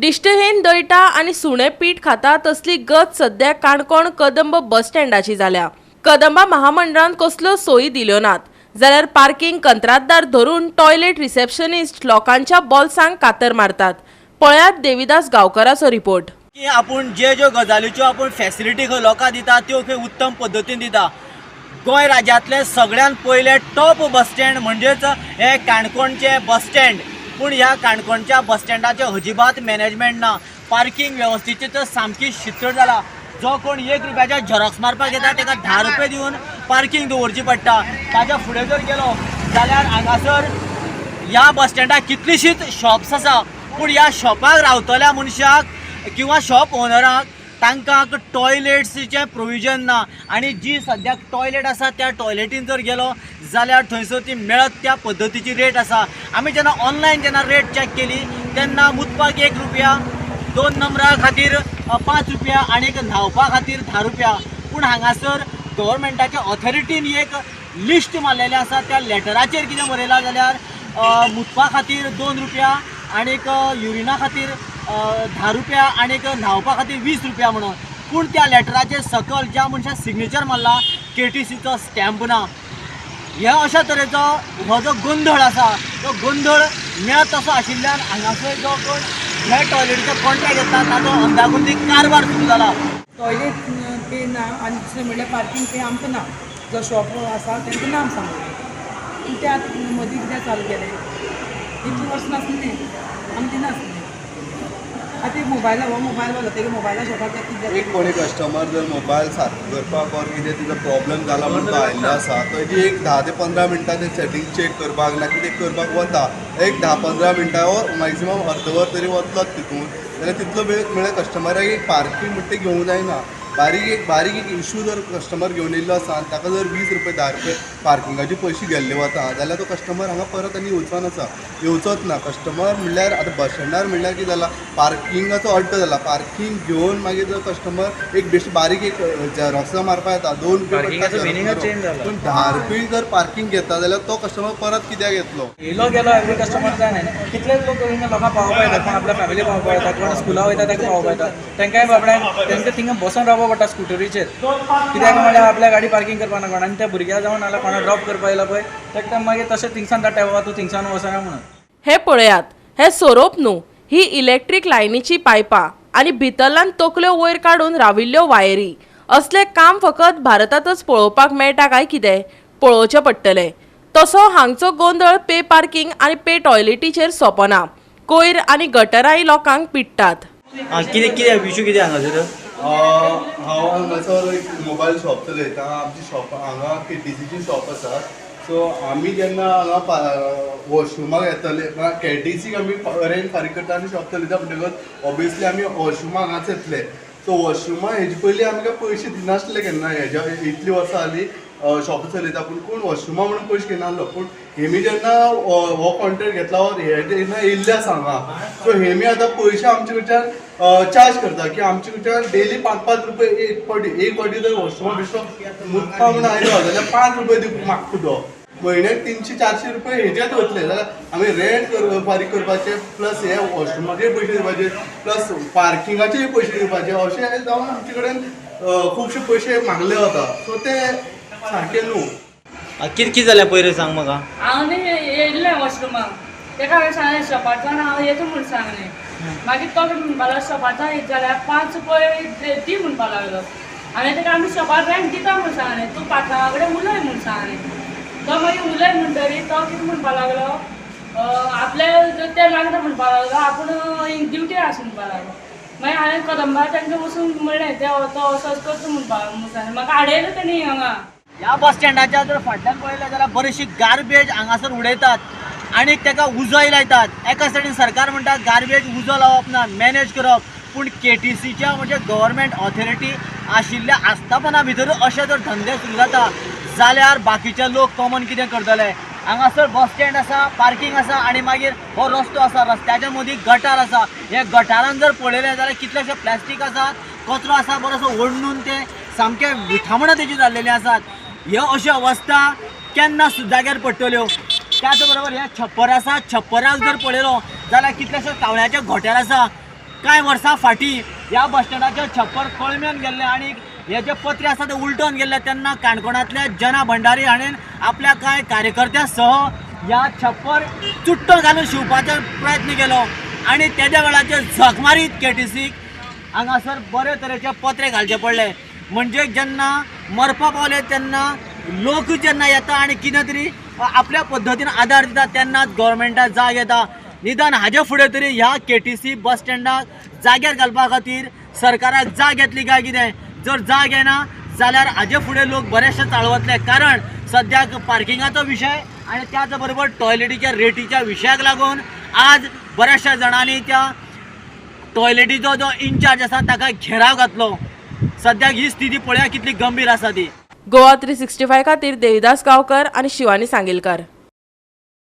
दिश्टहीन दळटा आनी सुणें पीठ खाता तसली गत सध्या काणकोण कदंब बस स्टँडाची जाल्या. कदंबा महामंडळान कसल्यो सोयी दिल्यो नात जाल्यार पार्किंग कंत्राटदार धरून टॉयलेट रिसेप्शनिस्ट लोकांच्या बोल्सांक कातर मारतात. पळयात देविदास गांवकराचो रिपोर्ट. की आपूण जे ज्यो गजालीच्यो आपूण फॅसिलिटी खंय लोकांक दिता त्यो खंय उत्तम पद्दतीन दिता. गोंय राज्यांतलें सगळ्यान पयलें टॉप बस स्टँड म्हणजेच हें काणकोणचें बस स्टँड. पूण ह्या काणकोणच्या बस स्टँडाचें अजिबात मॅनेजमेंट ना. पार्किंग वेवस्थेची तर सामकी शितळ जाला. जो कोण 1 रुपयाच्या झेरॉक्स मारपाक येता ताका 10 रुपये दिवन पार्किंग दवरची पडटा. ताच्या फुडें जर गेलो जाल्यार हांगासर ह्या बस स्टँडाक कितलीशींच शॉप्स आसा, पूण ह्या शॉपाक रावतल्या मनशाक किंवा शॉप ओनराक तांकां टॉयलेट्सचें प्रोविजन ना. आनी जी सद्याक टॉयलेट आसा त्या टॉयलेटीन जर गेलो जाल्यार थंयसर ती मेळत त्या पद्दतीची रेट आसा. आमी जेन्ना ऑनलायन जेन्ना रेट चॅक केली तेन्ना मुतपाक 1 रुपया, 2 नंबरा खातीर 5 रुपया आनी न्हांवपा खातीर 10 रुपया. पूण हांगासर गव्हर्मेंटाच्या ऑथॉरिटीन एक लिस्ट मारलेलें आसा. त्या लेटराचेर कितें बरयलां जाल्यार मुतपा खातीर 2 रुपया आनीक युरिना खातीर 10 रुपया आनीक न्हांवपा खातीर 20 रुपया म्हणून. पूण त्या लेटराचेर सकल ज्या मनशान सिग्नेचर मारला केटीसीचो स्टॅम्प ना. ह्या अशा तरेचो हो जो गोंदळ आसा तो गोंदळ मेळत तसो आशिल्ल्यान हांगासर जो कोण ह्या टॉयलेटीचो कॉन्ट्रॅक्ट घेता ताचो अंदागुंदी कारभार सुरू जाला. टॉयलेट पे ना आनी दुसरें म्हणल्यार पार्किंग पे आमकां ना. जो शॉप आसा तांकां नाम सांगलें पूण ते आतां मदीं कितें चालू केलें इतलीं वर्सां नासलें आमी दिनासलें. आतां मोबायला हो मोबायल वालो तेगे मोबायला शॉपार कितें एक कोणी कस्टमर जर मोबायल सारको करपाक or कितें तिजो प्रॉब्लम जाला म्हणून तो आयिल्लो आसा तो जी एक 10 ते 15 मिनटां ते सेटींग चॅक करपाक ना कितें करपाक वता. एक 10-15 मिनटां ओर मॅक्सिमम अर्दवर तरी वतलोच तितून जाल्यार तितलो वेळ म्हळ्यार कस्टमराक एक पार्किंग म्हणटा ती घेवंक जायना. बारीक एक इशू जर कस्टमर घेवन येयल्लो आसा आनी ताका जर 20 रुपया 10 रुपया पार्किंगाचे पयशे गेल्ले वता जाल्यार तो कस्टमर हांगा परत आनी येवचो नासा, येवचोच ना. कस्टमर म्हणल्यार आतां बस स्टँडार म्हणल्यार कितें जाला, पार्किंगाचो अड्डो जाला. पार्किंग घेवन मागीर जर कस्टमर एक बेश्टे बारीक एक झेरॉक्सां मारपाक येता 2 रुपया पार्किंगाचो मिनिंगच चेंज जाला. पूण 10 रुपया जर पार्किंग घेता जाल्यार तो कस्टमर परत कित्याक येतलो? येयलो गेलो एवरी कस्टमर जायना न्ही. कितलेच लोक हिंगा लोकांक पावोवपा येता, कोण आपल्या फॅमिली पावोवपा येता, कोण स्कुला वयता ताका पावोवपा येता. तांकांय बाबड्यांक तांकां थिंगा बसोन रावपा पडटा स्कुटरीचेर, कित्याक म्हणल्यार आपल्या गाडी पार्किंग करपा ना कोण. आनी त्या भुरग्या जावन नाल्यार कोणा ड्रॉप करपा येयला पळय ताका मागीर तशें थिंगसान धाडटा, बाबा तूं थिंगसान वचना म्हणून. हे पळयात, हे सोरोप न्हू, ही इलेक्ट्रीक लायनीची पायपां आनी भितरल्यान तकल्यो वयर काडून राविल्ल्यो वायरी. असलें काम फकत भारतांतच पळोवपाक मेळटा काय कितें पळोवचें पडटलें. तसो हांगचो गोंदळ पे पार्किंग आनी पे टॉयलेटीचेर सोंपना. कोयर आनी गटरांय लोकांक पिडटात. कितें कितें इशू कितें हांगासर? हांव हांगासर एक मोबायल शॉप चलयता. आमची शॉप हांगा केटीसीची शॉप आसा. सो आमी जेन्ना हांगा वॉशरुमाक येतले, केटीसीक आमी रेंट फारीक करता आनी शॉप चलयता म्हणटकच ऑबियसली आमी वॉशरुमा हांगाच येतले. सो वॉशरुमा हेजे पयलीं आमकां पयशे दिनासले केन्ना. हेज्या इतलीं वर्सां जालीं शॉप चलयता पूण कोण वॉशरुमा म्हणून पयशे घेनासलो. पूण हेमी जेन्ना हो कॉन्ट्रॅक्ट घेतला वा हे जेन्ना येयल्ले आसा हांगा, सो हेमी आतां पयशे आमचे कडच्यान चार्ज करता की आमचे कडच्यान डेली 5-5 रुपये एक पावटी, एक पावटी जर वॉशरुमा बेश्टो मुतपा म्हणून आयलो जाल्यार 5 रुपये दिवपाक मागता तो. म्हयन्याक 300-400 रुपये हेजेच वतले जाल्यार आमी रेंट फारीक करपाचे प्लस हे वॉशरुमाचे पयशे दिवपाचे प्लस पार्किंगाचेय पयशे दिवपाचे, अशें जावन आमचे कडेन खुबशे पयशे मागले वता. सो ते सारकें न्हू. कितें कितें जालें पयर सांग म्हाका. हांव न्ही येयल्लें वॉशरुमाक, तेका हांवें सांगलें शॉपाच्यान हांव येता म्हूण सांगलें. मागीर तो कितें म्हणपाक लागलो शॉपाच्यान येत जाल्यार 5 रुपये दी म्हणपाक लागलो. हांवें तेका आमी शॉपार रेंट दिता म्हूण सांगलें, तूं पात्रांवा कडेन उलय म्हूण सांगलें. तो मागीर उलय म्हणटरी तो कितें म्हणपाक लागलो, आपले ते लागता म्हणपाक लागलो, आपूण ड्युटी आसा म्हणपाक लागलो. मागीर हांवें कदंबा तांकां वचून म्हणलें ते तो असो असो करता म्हणपाक म्हूण सांगलें. म्हाका आडयलो तेणी हांगा. ह्या बस स्टँडाच्या जर फाटल्यान पळयलें जाल्यार बरीचशी गार्बेज हांगासर उडयतात आनी ताका उजोय लायतात. एका सायडीन सरकार म्हणटा गार्बेज उजो लावप ना, मॅनेज करप, पूण केटीसीच्या म्हणजे गव्हर्मेंट ऑथॉरिटी आशिल्ल्या आस्थापना भितर अशे जर धंदे सुरू जाता जाल्यार बाकीचे लोक कॉमन कितें करतले? हांगासर बस स्टँड आसा, पार्किंग आसा आनी मागीर हो रस्तो आसा, रस्त्याच्या मदीं गटार आसा. हे गटारान जर पळयलें जाल्यार कितलेशे प्लास्टीक आसा, कचरो आसा, बरोसो ओडणून ते सामके विठामणां तेजी जाल्लेली आसात. ह्यो अश्यो अवस्था केन्ना जाग्यार पडटल्यो? त्याच बरोबर हे छप्पर आसा, छप्पराक जर पळयलो जाल्यार कितलेशे कावळ्याचे घोंटेर आसा. कांय वर्सां फाटीं ह्या बस स्टँडाचें छप्पर कळम्यान गेल्लें आनी हे जे पत्रे आसा ते उलटून गेल्ले तेन्ना काणकोणांतल्या जना भंडारी हाणें आपल्या कांय कार्यकर्त्यां सह ह्या छप्पर चुट्टो घालून शिंवपाचो प्रयत्न केलो आनी तेज्या वेळाचेर झक मारीत केटीसीक हांगासर बरे तरेचे पत्रे घालचे पडले. म्हणजे जेन्ना मरपा पावले तेन्ना लोक जेन्ना येता आनी कितें तरी आपल्या पद्दतीन आदार दिता तेन्नाच गोवोरमेंटाक जाग येता. निदान हाजे फुडें तरी ह्या केटीसी बस स्टँडाक जाग्यार घालपा खातीर सरकाराक जाग येतली काय कितें? जर जाग येना जाल्यार हाजे फुडें लोक बरेचशे चाळवतले, कारण सद्याक पार्किंगाचो विशय आनी त्याच बरोबर टॉयलेटीच्या रेटीच्या विशयाक लागून आज बऱ्याचशा जाणांनी त्या टॉयलेटीचो जो इन्चार्ज आसा ताका घेराव घातलो. सद्याक ही स्थिती पळया कितली गंभीर आसा ती. गोवा 365 खातीर देविदास गांवकर आनी शिवानी सांगीलकार.